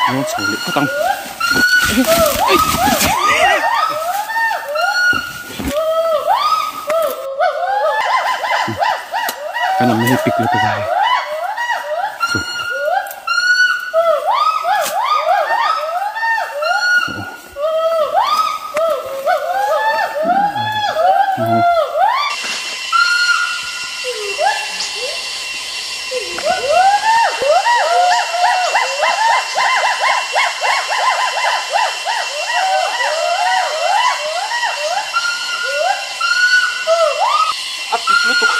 Lawn chho leh phawt ang. Kan awmna hi pik lutuk a hei. Chu. A pik lutuk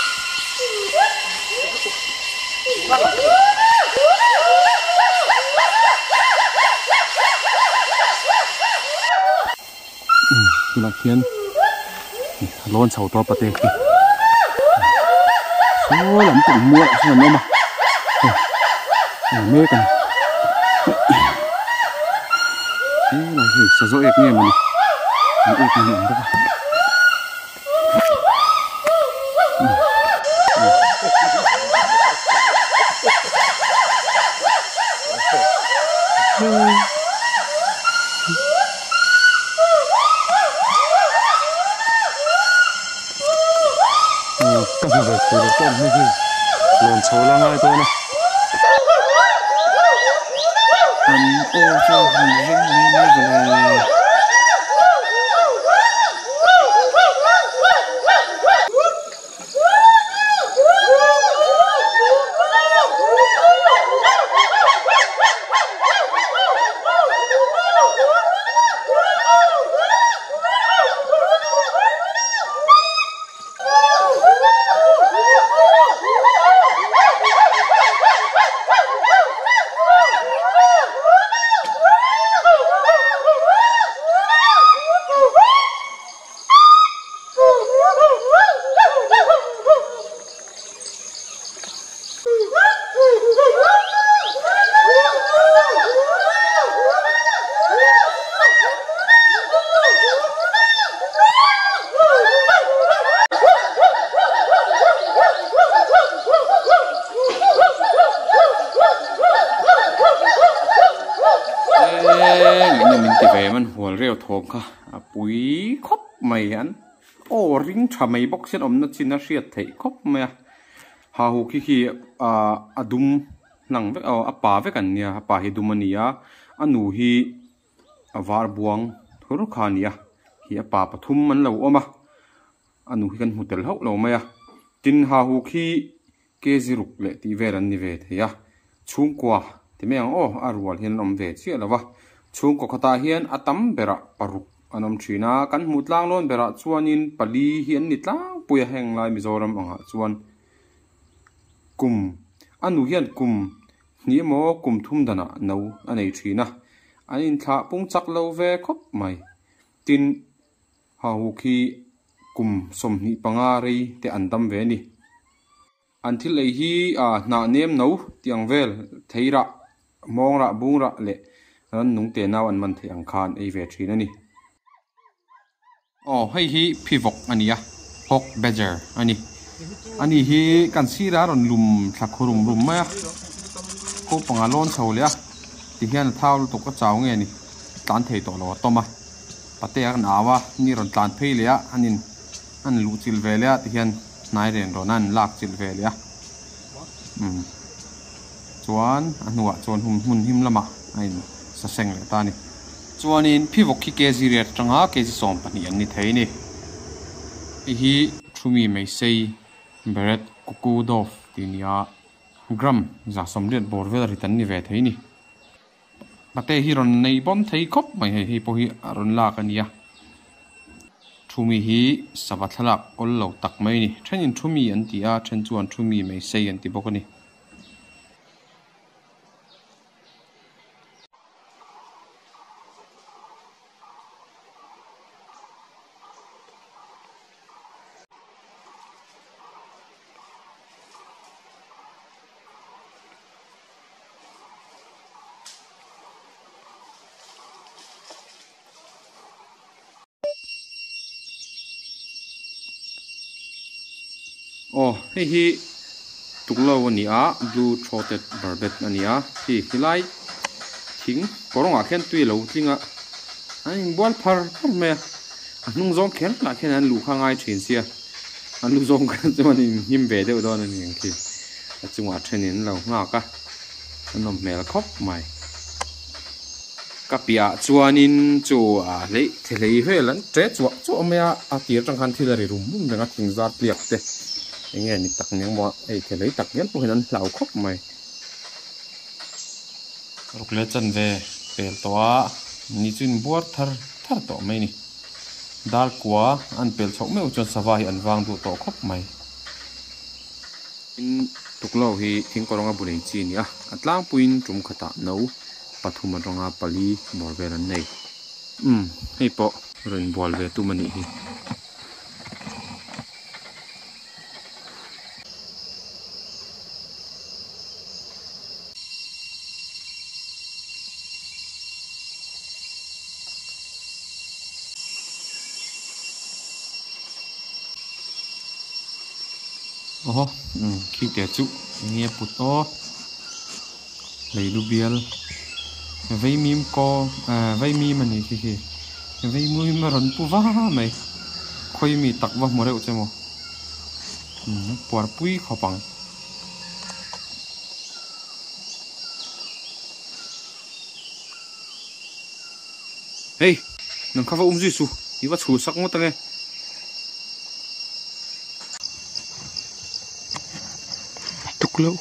Tunah khian lawn chho tawh pate khi saw lam pang mual ah sawn an awm a hei a ni mek a ni helai hi sazaw ek nge mawni an ek ni ang bawk a. Ka hmu ve thei lo tawp mai hi lawn chho la ngai dawn a an aw chu a han ring mai mai vele. Engin min ti ve man hual reu thawm kha a pui khawp mai an aw ring tha mai bawk hian awmna chin a hriat theih khawp mai a ha hu khi khi ah a dum hlang vek aw a pa vek an nia a pa hi dum a ni a a nu hi a var buang thur kha a ni a khi a pa pathum an lo awm a a nu hi kan hmu tel hauh lo mai a tin ha hu khi kg ruk leh tih vel an ni ve thei a chhungkua ti mai ang aw a rual hian an awm ve chiah lo va chhungkaw khatah hian a tam berah paruk an awm thin a kan hmuh tlang lawn berah chuanin pali hi an ni tlangpui a heng lai Mizoram angah chuan kum a nu hian kum hnih emaw kum thum danah no a nei thin a an inthlah pung chak lo ve khawp mai tin Hahuk hi kum 25 rei te an dam ve a ni. An thil ei hi hnah nem no tih ang vel, thei rah, mawng rah, bung rah leh rannung te nau an man theih ang kha an ei ve thin a ni. Aw, hei hi phivawk a ni a, hawk badger a ni. Ani hi kan sira rawn lum thla khu rum rum mai a, ko panga lawn chho leh a, tihian a thau lutuk a chau nge ni, tlan thei tawh lo a tawm a. Pate a kan au a, ni rawn tlan phei leh a, an in an luh chilh ve leh a tihian hnai ren rawn a an lak chilh ve leh a umm chuan a hnuah chuan hum hmun him lamah a in sa seng leh ta a ni. Chuanin phivawk khi kg riat atanga kg 12 an ni thei a ni. Hei hi Thumi Meisei Beret Kuku Dove tih nia gram 180 bawr vel rit an ni ve thei a ni. Pate hi rawn nei bawm thei khawp mai hei hei pawh hi a rawn lak a nia Thumi hi sava thlalak awl lo tak mai a ni thenin Thumi an ti a then chuan Thumi mai sei an ti bawk a ni. Aw hei hi tuklo a ni a blue throated barbet a ni a khi helai Thing kawrawngah khian tui a lo tling a, an inbual phar phar mai a, a hnung zawng kher lah khian an luh kha ngai thin sia, an lu zawng kha chuan in hnim ve deuh dawn a ni ang khi, a chungah then in lo nghak a, a nawm hmel khawp mai. Ka piahah chuanin chu a hleih thelei vel an ṭe chuah chuah mai a, a tir atang khan thil a ri rum rum reng a, thing zar tliak te eng nge ni tak nia maw hei thelei tak ngial pawh hian an hlau khawp mai. Ruk leh chanve pel tawh a, ni chu inbuar thar thar tawh mai a ni. Dar kua an pel chhoh meuh chuan sava hi an vang duh tawh khawp mai. Tin, tuklo hi thingkawrawnga bu nei chi a ni a, a tlangpuiin tum khatah no pathum atanga pali bawr vel an nei. Umm, hei pawh rawn inbual ve tum a nih hi. Aw umm khi te chu enge a put aw leilu bial vaimim kaw ah vaimim a ni khi khi vaimim a rawn pu va mai khawi mi tak va hmu reuh che maw umm a puar pui khawp ang. Hei nang kha va um zui suh i va chhur sak ngawt ange. Tuk loh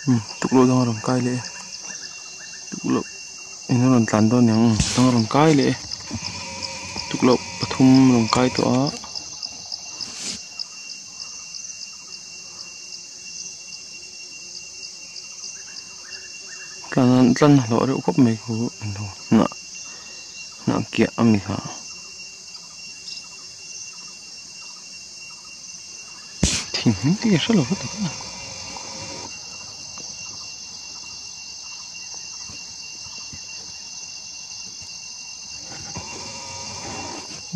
umm tuk loh dang a rawn kai leh e tuk loh in a rawn tlan dawn niang umm dang a rawn kai leh e tuk loh pathum a rawn kai tawh a. Tlan hlawh reuh khawp mai khu hnah hnah kiah a mi kha. Thing hming te hi a hre lo va tak a.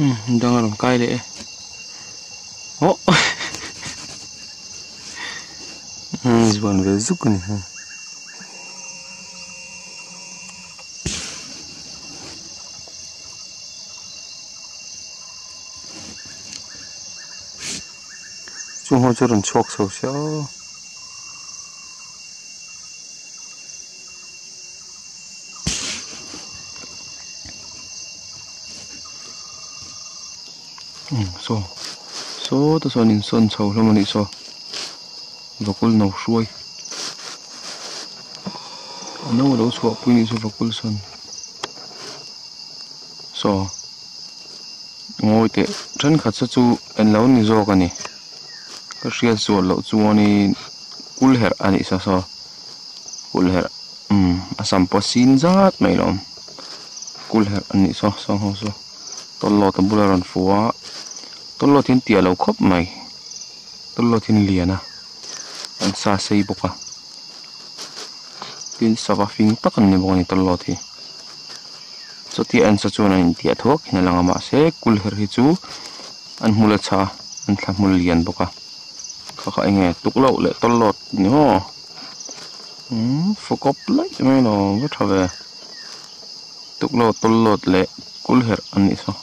Umm dang a rawn kai leh e aw zuan ve zuk a ni hei. Chung ho chu a rawn chhuak chho sia aw. Umm saw sawtah sawn insawn chho hlawm a nih saw vakul no hruai a no alo chhuah pui a nih chu vakul sawn saw ngawi teh thenkhat se chu englo ni zawk a ni ka hriat sual loh chuanin kul herh a nih saw saw. Kul herh umm a sam pawh a sin zat mai lo awm kul herh a nih saw saw ho saw tawlhawt a bula rawn fu a tawlhawt hi an tiah lo khawp mai tawlhawt hi an lian a an sa sei bawk a tin sava fing tak an ni bawk a ni tawlhawt hi chutia en sa chuan an intiah thuak hian a lang a mahse kul herh hi chu an hmul a chhah a an thla hmul lian bawk a kha kha eng nge tukloh leh tawlhawt ni maw. Umm fawkawp laih mai lo va tha ve tuklo tawlhawt leh kul herh an nih saw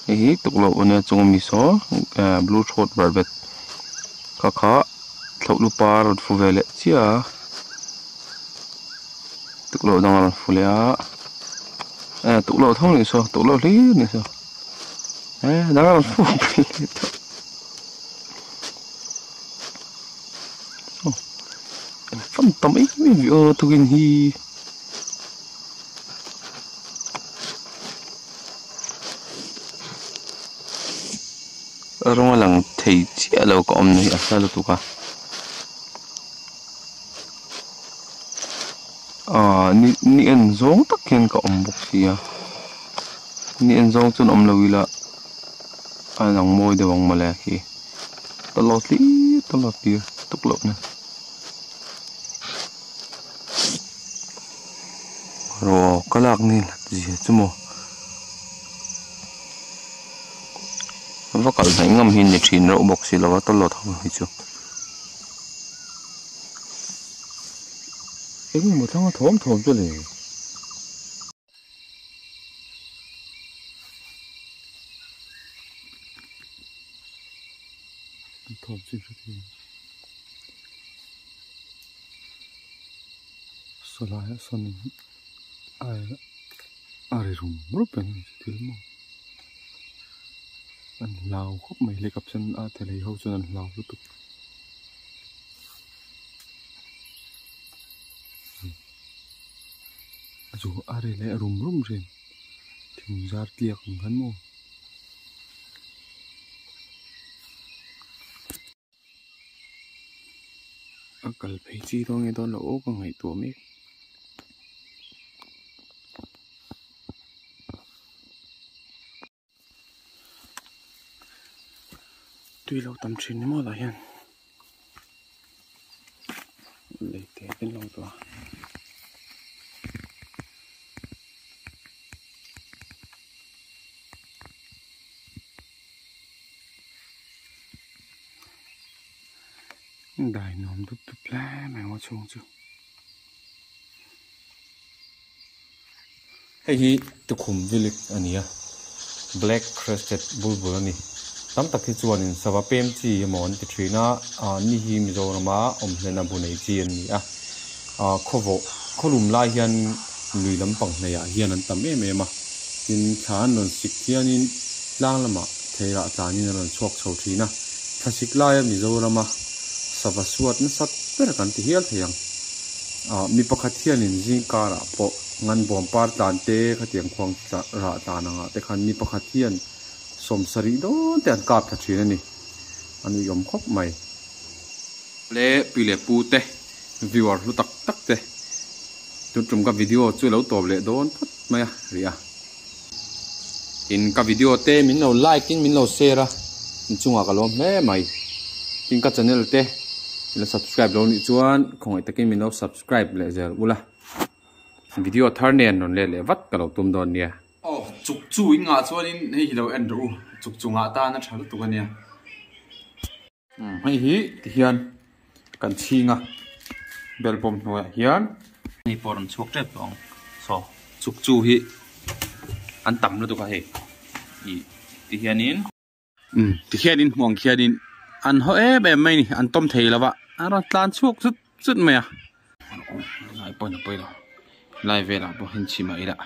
hei hi tuklo ania chung ami saw eh blue throat vervet kha kha thloh lupa a rawn fu ve leh chiah a tuklo dang a rawn fu leh a eh tuklo tho a nih saw tuklo hlir a nih saw eh dang a rawn fu leh tawh. Fan tam em em ve aw tukin hi rawng a lang thei chiah lo ka awm na hi a hla lutuk a ah ni ni en zawng tak hian ka awm bawk sia ni en zawng chuan awm lo ila a lang mawi deuh ang mawle khi. Tawlhawt hlir tawlhawt tir tuk loh na rawh ka lak ni hlat zia chu maw va kal hnaih ngam hi ni thin reuh bawk si lo a tawlhawt ho hi chu. Eng emaw thlang a thawm thawm chu le. An thawm chu hre thei ang. Saw laiah sawn a ri rum rup reng a ni thil maw. An hlau khawp mai lehkap sen a thelei ho chuan an hlau lutuk. A chu a ri leh rum rum thin thing zar tliak ang khan maw. A kal phei chi dawn nge dawn loh aw ka ngaihtuah mek. Tui lo tam thin ni maw lah hian lei te te lo tawh a. Dai nuam dup dup hle mai ang a chhung chu. Hei hi tukhum vilik a ni a, Black Crested Bulbul a ni. Tam tak hi chuanin sava pem chi emaw an ti thin a, ni hi Mizorama awm hlena bu nei chi an ni a. Khawvawh khawlum lai hian lui lampang hnaiah hian an tam em em a, tin thla an rawn sik hianin tlang lamah theirah tlanin an rawn chhuak chho thin a. Thlasik laia Mizorama sava suat nasat ber kan ti hial thei ang. Mi pakhat hianin zing karah pawh ngan bawm par tlan te khatiang khuang rah tlan angah te khan mi pakhat hian sawmsarih dawn te an kap thla thin a ni. A nuihawm khawp mai. Le pi leh pu te viewer hlu tak tak te tun tum ka video chu lo tawp leh dawn phawt mai a ri a. Tin ka video te min lo like in min lo share a inchungah ka lawm hle mai. Tin ka channel te min lo subscribe lo nih chuan khawngaih takin min lo subscribe leh zel ula. Video thar nen rawn let leh vat ka lo tum dawn nia. Aw chuk chu in ngah chuanin hei hi lo en rawh u chuk chu ngah tan a tha lutuk ania. Hei hi tihian kan chhing a bel bawm hnuaiah hian. Hei pawh rawn chhuak tep tawh ang saw chuk chu hi an tam lutuk a hei ih tihianin. Umm tihianin hmuh ang khianin an haw em em mai a ni an tawm thei lo va a rawn tlan chhuak zut zut mai a. Lai pawhin a pawi lo lai velah pawh hian chhim a ila.